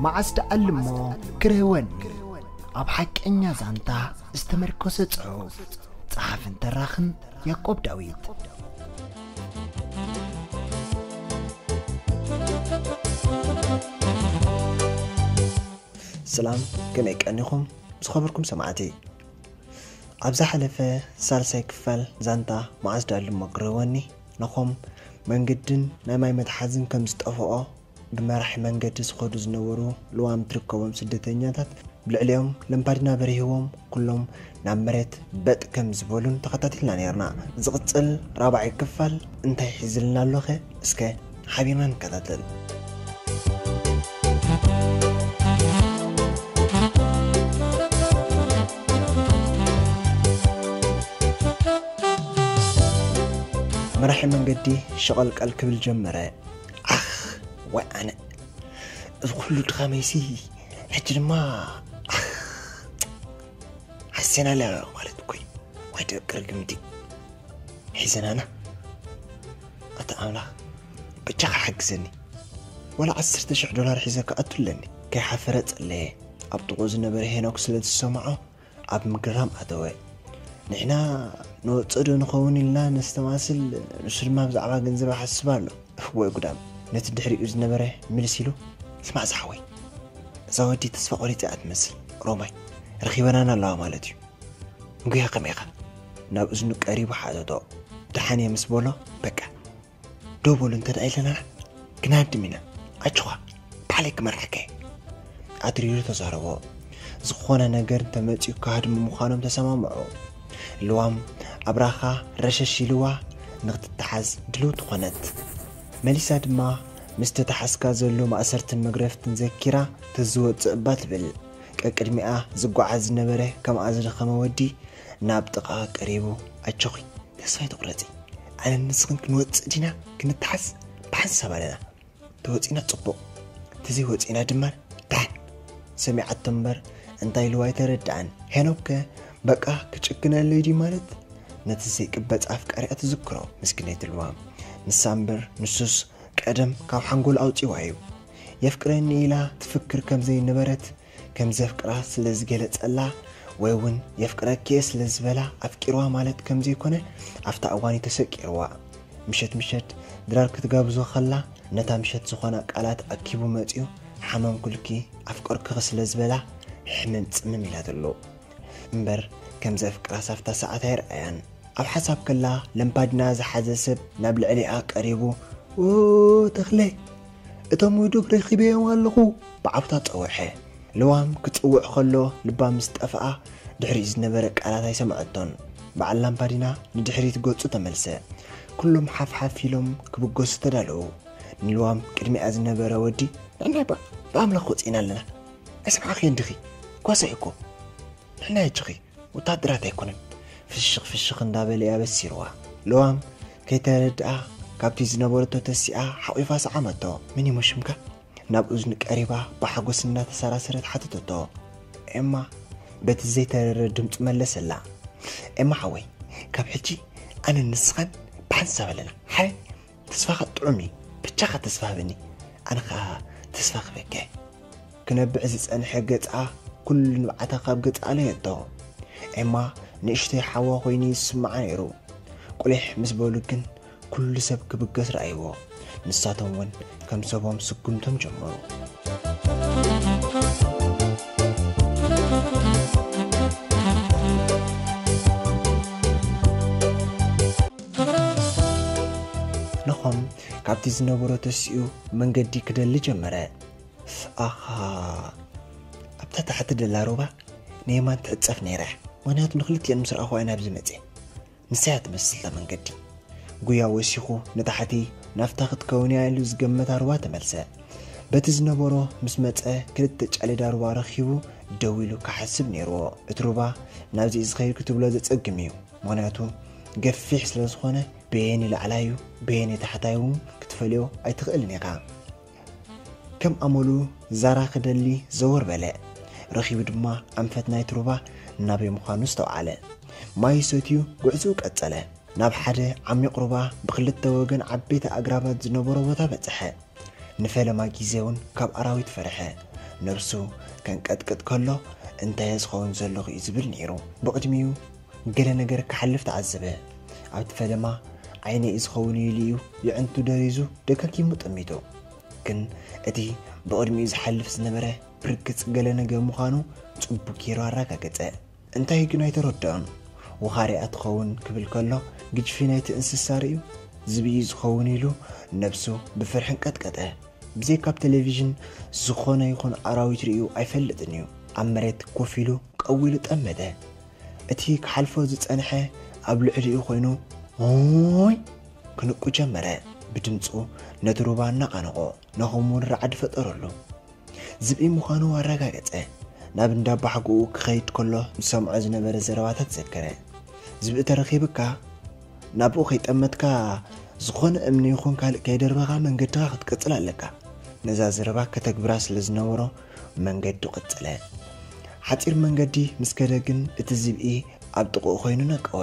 መዓስ ደኣልሞ ክርህወኒ። ኣብ ሓቀኛ ዛንታ ዝተመርኮሰ ጽሑፍ። ጸሓፍን ተራኽን ያዕቆብ ዳዊት። ሰላም፣ ከመይ ቀኒኹም ዝኸበርኩም ሰማዕቲ? ኣብ ዝሓለፈ ሳልሳይ ክፋል ዛንታ መዓስ ደኣልሞ ክርህወኒ፣ ነኾም መንገድን ናይ ማይ መትሓዝን ከም ዝጠፍኦ ብመራሒ መንገዲ ዝኸዱ ዝነበሩ ልዋም ትርከቦም ስደተኛታት ብልዕሊኦም ለምፓዲና በሪህዎም ኩሎም ናብ መሬት በጥ ከም ዝበሉን ተኸታቲልና ነርና። ዝቕጽል ራብዓይ ክፋል እንታይ ሒዝልና ኣሎኸ? እስከ ሓቢርና ንከታተል። መራሒ መንገዲ ሸቐልቀል ክብል ጀመረ። ዓኽ፣ ወይ ኣነ፣ እዚ ኩሉ ድኻመይሲ፣ ሕጂ ድማ፣ ዓኽ፣ ሓሴና ኣለና ማለት እኮ እዩ። ወይ ደቂ ርግምቲ፣ ሒዘናና። ኣታ ኣምላኽ፣ በጃኻ ሓግዘኒ። ዋላ ዓሰርተ ሽሕ ዶላር ሒዘ ክኣቱ ኣለኒ። ከይሓፈረ ጸለየ። ኣብ ጥቕኡ ዝነበረ ሄኖክ ስለ ዝሰምዖ፣ ኣብ ምግራም ኣተወ። ንሕና ንወጽእ ዶ ንኸውን ኢልና ነስተማስል፣ ንሱ ድማ ብዛዕባ ገንዘብ ይሓስብ ኣሎ። ወይ ጉዳም፣ ነቲ ድሕሪኡ ዝነበረ ምልስ ኢሉ፣ ስማዕ ዝሓወይ፣ እዛ ወዲ ተስፋ ቆሪጻ እያ ትመስል። ሮማይ፣ ረኺበናና ኣለዋ ማለት እዩ። ንጉያ ከመይ ኢኻ? ናብ እዝኑ ቀሪቡ ሓተቶ። ደሓን እየ ምስ በሎ፣ በቃ፣ ደው በሉ እንተ ደኣ ኢለና ክንሃድም ኢና። ኣጆኻ፣ ባዕለይ ክመርሓካ እየ። ኣትሪሩ ተዛረቦ። ዝኾነ ነገር እንተመጺኡ ክሃድሙ ምዃኖም ተሰማምዑ። ልዋም ኣብራኻ ረሸሽ ኢልዋ ንኽትተሓዝ ድልውቲ ኾነት። መሊሳ ድማ ምስ ተተሓዝካ ዘሎ ማእሰርትን መግረፍትን ዘኪራ ተዝወጽእ እባ ትብል። ቀቅድሚኣ ዝጓዓዝ ዝነበረ ከምኣ ዝደኸመ ወዲ ናብ ጥቓ ቀሪቡ፣ ኣጆኺ፣ ተስፋ ኣይትቑረጺ። ኣነ ንስኽን ክንወጽእ ዲና ክንተሓዝ ብሓንሳብ ኣለና። ተወጺና ጽቡቕ፣ ተዘይወጺና ድማ ደሓን። ሰሚዓቶ እምበር እንታይ ኢልዋ ኣይተረድኣን። ሄኖክ ከ በቃ ክጭክነለይ ድዩ ማለት? ነቲ ዘይቅበጽ ኣፍቃሪኣ ትዝክሮ፣ ምስኪነይቲ ልዋም። ንሳ እምበር ንሱስ ቀደም ካብ ሓንጎል ኣውጺዋ እዩ። የፍቅረኒ ኢላ ትፍክር ከም ዘይነበረት፣ ከም ዘፍቅራ ስለ ዝገለጸላ፣ ወይ እውን የፍቅረኪ እየ ስለ ዝበላ ኣፍቂርዋ ማለት ከም ዘይኮነ ኣብታ እዋን እዩ ተሰቂርዋ። ምሸት ምሸት ድራር ክትጋብዞ ከላ፣ ነታ ምሸት ዝኾና ቃላት ኣኪቡ መጺኡ፣ ሓመምኩልኪ፣ ኣፍቀርኩኺ ስለ ዝበላ፣ ሕምም ጽምም ኢላትሉ። እምበር ከም ዘፍቅራስ ኣብታ ሰዓት ኣይረኣያን። ኣብ ሓሳብ ከላ፣ ለምፓዲና ዝሓዘ ሰብ ናብ ልዕሊኣ ቀሪቡ፣ "ኦ፣ ተኽለ፣ እቶም ውዱግ ረኺበዮም ኣለኹ!" ብዓውታ ጸውሐ። ልዋም ክጽውዕ ከሎ ልባ ምስ ጠፍኣ፣ ድሕሪኡ ዝነበረ ቃላት ኣይሰምዐቶን። በዓል ላምፓዲና ንድሕሪት ገጹ ተመልሰ። ኩሎም ሓፍሓፍ ኢሎም ክብገሱ ተዳለዉ። ንልዋም ቅድሚኣ ዝነበረ ወዲ፣ "ንሕና ብ-፣ ብኣምላኽ ወጺእና ኣለና። ኣይሰምዓኽዮን ዲኺ? ጓሳ እዩ እኮ። ንሕና ኣጆኺ፣ ወታደራት ኣይኮነን።" ፍሽኽ ፍሽኽ እንዳበለ እዩ ኣበሲርዋ። ልዋም ከይተረድኣ ካብቲ ዝነበረቶ ተሲኣ ሓቒፋ ሰዓመቶ። "መን እሞ ሽምካ?" ናብ እዝኑ ቀሪባ ብሓጎስ እናተሰራሰረት ሓተተቶ። ኤማ በቲ ዘይተረረ ድምፁ መለሰላ። "ኤማ ሓወይ፣ ካብ ሕጂ ኣነን ንስኻን ብሓንሳብ ኣለና። ሓይ ተስፋኻ ጥዑም እዩ። ብቻኻ ተስፋ ህበኒ። ኣነ ኸኣ ተስፋ ክህበካ እየ።" ክነብዕ ዝጸንሐ ገጻ ኩሉ ንብዓታ ካብ ገጻ ኣለየቶ። ኤማ ንእሽተይ ሓዋ ኮይኑ ይስምዓ ነይሩ። ቁሊሕ ምስ በሉ ግን ኩሉ ሰብ ክብገስ ረኣይዎ። ንሳቶም እውን ከም ሰቦም ስጉምቶም ጀመሩ። ነኾም ካብቲ ዝነበሮ ተሲኡ መንገዲ ክደሊ ጀመረ። ኣሃ፣ ኣብታ ታሕቲ ደላ ሩባ ንየማን ትዕጸፍ ነይራ። ምኽንያቱ ንኽልቲኤን ምስ ረኣኹዋ እየ ናብዚ መጽየ። ንሳ እያ ትመስል እታ መንገዲ። ጉያ ወሲኹ ንታሕቲ ናብታ ክትከውን እያ ኢሉ ዝገመታ ሩባ ተመልሰ። በቲ ዝነበሮ ምስ መጸ ክልተ ጫሌዳ ሩባ ረኺቡ ደው ኢሉ ክሓስብ ነይርዎ። እቲ ሩባ ናብዚ እዩ ዝኸይድ ክትብሎ ዘጸግም እዩ። ምኽንያቱ ገፊሕ ስለ ዝኾነ በየን ላዕላይ እዩ፣ በየን ታሕታይ እውን ክትፈልዮ ኣይትኽእልን ኢኻ። ከም ኣመሉ ዛራ ክደሊ ዘወር በለ። ረኺቡ ድማ ኣንፈት ናይቲ ሩባ ናበይ ምዃኑ ኣስተውዓለ። ማይ ሰትዩ ጉዕዝኡ ቀጸለ። ናብ ሓደ ዓሚቕ ሩባ ብኽልተ ወገን ዓበይቲ ኣግራባት ዝነበሮ ቦታ በጽሐ። ንፈለማ ግዜ እውን ካብ ኣራዊት ፈርሐ። ነብሱ ከንቀጥቅጥ ከሎ፣ "እንታይ እየ ዝኸውን ዘለኹ?" እዩ ዝብል ነይሩ። ብቕድሚኡ ገለ ነገር ክሓልፍ ተዓዘበ። ኣብቲ ፈለማ ዓይነ እዩ ዝኸውን ኢሉ እዩ የዕንቱ ደሪዙ ደጋጊሙ ጠሚቱ። ግን እቲ ብቕድሚኡ ዝሓልፍ ዝነበረ ብርግጽ ገለ ነገር ምዃኑ ጽቡቕ ገይሩ ኣረጋገጸ። እንታይ ግን ኣይተረድኦን። ወኻሪኣ ትኸውን ክብል ከሎ፣ ግጅፊ ናይቲ እንስሳ ርእዩ፣ ዝብኢ ዝኸውን ኢሉ ነብሱ ብፍርሒ ቀጥቀጠ። ብዘይካ ኣብ ቴሌቪዥን ዝኾነ ይኹን ኣራዊት ርእዩ ኣይፈልጥን እዩ። ኣብ መሬት ኮፍ ኢሉ ቀዊሉ ጠመተ። እቲ ክሓልፎ ዝጸንሐ ኣብ ልዕሊኡ ኮይኑ፣ ሆይ ክንቁ ጀመረ። ብድምጹ ነቲ ሩባ እናቓነቖ፣ ነኹም እውን ራዕዲ ፈጠረሉ። ዝብኢ ምዃኑ ኣረጋገጸ። ናብ እንዳ ኣባሓጎኡ ክኸይድ ከሎ ዝሰምዖ ዝነበረ ዘረባታት ዘከረ። "ዝብኢ ተረኺብካ፣ ናብኡ ከይጠመትካ፣ ዝኾነ እምኒ ይኹን ካልእ ከይደርበኻ መንገድኻ ክትቅጽል ኣለካ።" ነዛ ዘረባ ከተግብራ ስለ ዝነበሮ መንገዱ ቀጸለ። ሓጺር መንገዲ ምስ ከደ ግን እቲ ዝብኢ ኣብ ጥቕኡ ኮይኑ ነቀወ።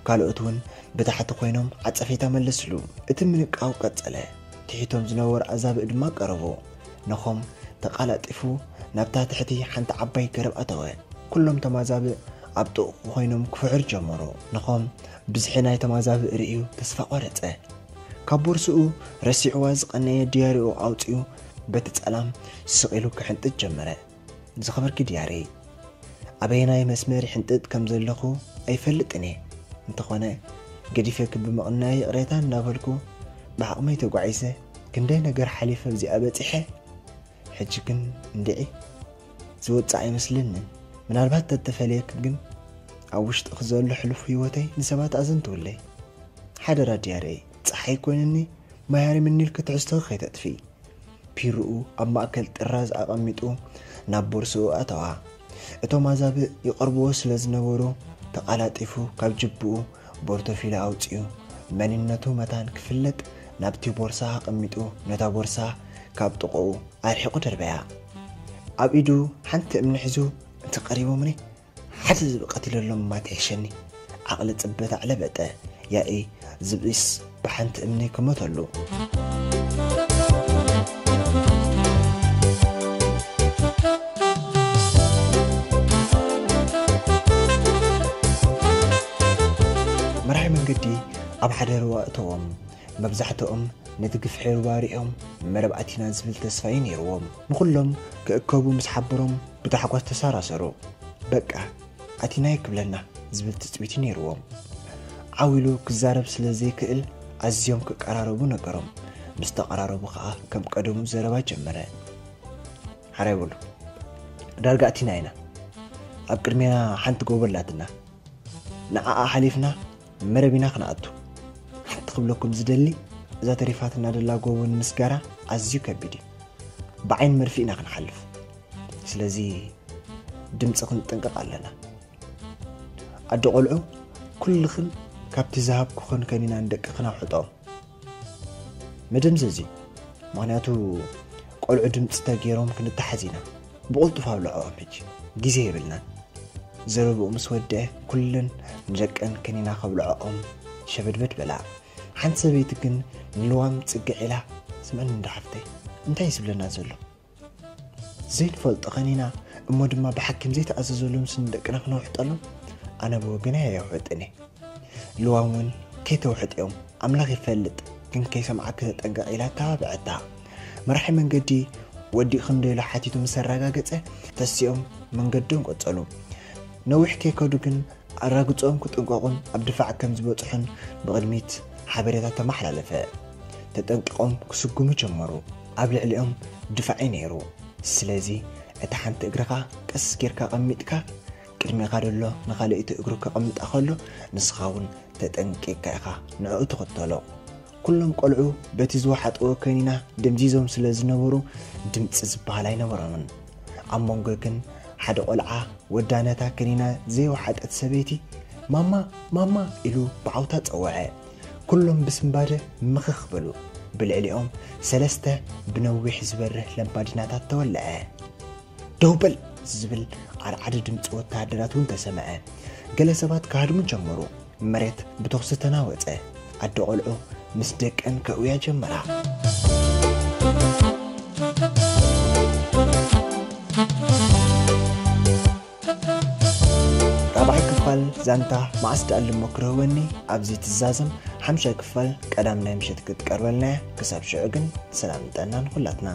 ካልኦት እውን ብታሕቲ ኮይኖም ዓጸፌታ መለስሉ። እቲ ምንቃው ቀጸለ። ትሒቶም ዝነበሩ ኣዛብእ ድማ ቀረቡ። ነኾም ተቓላጢፉ ናብታ ትሕቲ ሓንቲ ዓባይ ገረብ ኣተወ። ኩሎም ተማዛብእ ኣብ ጥቕኡ ኮይኖም ክፍሕር ጀመሩ። ነኾም ብዝሒ ናይ ተማዛብእ ርእዩ ተስፋ ቆረጸ። ካብ ቦርስኡ ረሲዕዋ ዝቐነየ ድያሪኡ ኣውጺኡ በቲ ጸላም ስቕ ኢሉ ክሕንጥጥ ጀመረ። ዝኸበርኪ ድያሪ፣ ኣበየናይ መስመር ይሕንጥጥ ከም ዘለኹ ኣይፈልጥን እየ። እንተኾነ፣ ገዲፈኪ ብምቕናይ ይቕሬታ እናበልኩ፣ ብዓቕመይ ተጓዒዘ፣ ክንደይ ነገር ሓሊፈ ኣብዚኣ በጺሐ። ሕጂ ግን እንድዒ ዝወጽእ ኣይመስለንን። ምናልባት ተተፈለየኪ ግን፣ ኣብ ውሽጥኺ ዘሎ ሕሉፍ ህይወተይ ንሰባት ኣዘንትውለይ። ሓደራ ድያሪየይ፣ ጸሓይ ኮይንኒ፣ ማይ ሃሪምኒ ኢልኪ ትሕዝቶኺ ከይተጥፍኢ። ፒርኡ ኣብ ማእከል ጥራዝ ኣቐሚጡ ናብ ቦርስኡ ኣተዋ። እቶም ኣዛብእ ይቐርብዎ ስለ ዝነበሩ፣ ተቓላጢፉ ካብ ጅብኡ ቦርቶፊለ ኣውጺኡ፣ መንነቱ መታን ክፍለጥ ናብቲ ቦርሳ ኣቐሚጡ፣ ነታ ቦርሳ ካብ ጥቕኡ ኣርሒቑ ደርበያ። ኣብ ኢዱ ሓንቲ እምኒ ሒዙ፣ "እቲ ቀሪቦምኒ፣ ሓደ ዝብኢ ቀቲለሎም እማ ትሕሸኒ።" ዓቕሊ ጽበት ኣዕለበጠ። ያኢ ዝብኢስ ብሓንቲ እምኒ ክመተሉ። መራሒ መንገዲ ኣብ ሓደ ሩባ እተዎም። መብዛሕትኦም ነቲ ግፍሒ ሩባ ሪኦም መረብ ኣቲና ዝብል ተስፋ እዩ ነይርዎም። ንኹሎም ክእከቡ ምስ ሓበሮም ብታሕጓስ ተሳራሰሩ። "በቃ ኣቲናዮ ክብለና" ዝብል ትጽቢት እዩ ነይርዎም። ዓው ኢሉ ክዛረብ ስለ ዘይክእል ኣዝዮም ክቀራረቡ ነገሮም። ምስ ተቐራረቡ ከኣ ከም ቀደሙ ዘረባ ጀመረ። "ሓራይ በሉ፣ ዳርጋ ኣቲና ኢና። ኣብ ቅድሜና ሓንቲ ጎቦ ኣላትና። ንዓኣ ሓሊፍና መረብ ኢና ክንኣቱ። ሓንቲ ክብለኩም ዝደሊ፣ እዛ ተሪፋትና ደላ ጎቦ ንምስጋራ ኣዝዩ ከቢድ እዩ። ብዓይኒ መርፍእ ኢና ክንሓልፍ። ስለዚ ድምጺ ክንጥንቀቕ ኣለና። ኣደ ቆልዑ፣ ኩልኽን ካብቲ ዝሃብኩኽን ከኒና ንደቅኽን ኣውሕጦ። መደምዘዚ፣ ምኽንያቱ ቆልዑ ድምጺ ተገይሮም ክንተሓዝ ኢና። ብቕልጡፍ ኣብልዖኦም ሕጂ፣ ግዜ የብልናን።" ዘረብኡ ምስ ወደአ፣ ኩለን ንደቀን ከኒና ከብልዖኦም ሸበድበድ በላ። ሓንቲ ሰበይቲ ግን ንልዋም ጽግዕ ኢላ፣ "ስምዕኒ እንዳ ሓፍተይ፣ እንታይ እዩ ዝብለና ዘሎ? ዘይንፈልጦ ከኒና፣ እሞ ድማ ብሓኪም ዘይተኣዘዘሉ ምስ ንደቅና ክነውሕጠሎም? ኣነ ብወገነይ ኣየውሕጥን እየ። ልዋም እውን ከይተውሕጥዮም፣ ኣምላኽ ይፈልጥ፣ ግን ከይሰምዓኪ ተጠንቀቕ" ኢላ ተባብዐታ። መራሒ መንገዲ፣ "ወዲእክን ዶ?" ኢሉ ሓቲቱ ምስ ኣረጋገጸ፣ ተሲኦም መንገዶም ቀጸሉ። ነዊሕ ከይከዱ ግን ኣራግጾም ክጥንቀቑን ኣብ ድፋዕ ከም ዝበጽሑን ብቕድሚት ሓበሬታ ተመሓላለፈ። ተጠንቂቖም ክስጉሙ ጀመሩ። ኣብ ልዕሊኦም ድፋዕ እዩ ነይሩ። ስለዚ፣ እታ ሓንቲ እግርኻ ቀስ ጌርካ ኣቐሚጥካ፣ ቅድሜኻ ዘሎ ንኻልኣይቲ እግሩ ከቐምጣ ከሎ፣ ንስኻ እውን ተጠንቂቕካ ኢኻ ንዕኡ ትኽተሎ። ኩሎም ቆልዑ በቲ ዝወሓጥዎ ከኒና ደምዚዞም ስለ ዝነበሩ፣ ድምጺ ዝበሃል ኣይነበሮምን። ኣብ መንጎ ግን ሓደ ቆልዓ ወዳ ነታ ከኒና ዘይወሓጠት ሰበይቲ፣ "ማማ፣ ማማ" ኢሉ ብዓውታ ጸውዐ። ኩሎም ብስንባደ ምኽኽ በሉ። ብልዕሊኦም ሰለስተ ብነዊሕ ዝበርህ ለምባዲናታት ተወልዐ። "ደው በል!" ዝብል ዓርዓሪ ድምጺ ወተሃደራት እውን ተሰምዐ። ገለ ሰባት ክሃድሙ ጀመሩ። መሬት ብተኹሲ ተናወጸ። ኣደ ቆልዑ ምስ ደቀን ከእውያ ጀመራ። ዛንታ መዓስ ደኣ ልሞ ክረህወኒ ኣብዚ ትዛዘም ሓምሻይ ክፋል ቀዳም ናይ ምሸት ክትቀርበልና እያ። ክሳብ ሽዑ ግን ሰላም ጥዕና ንኹላትና።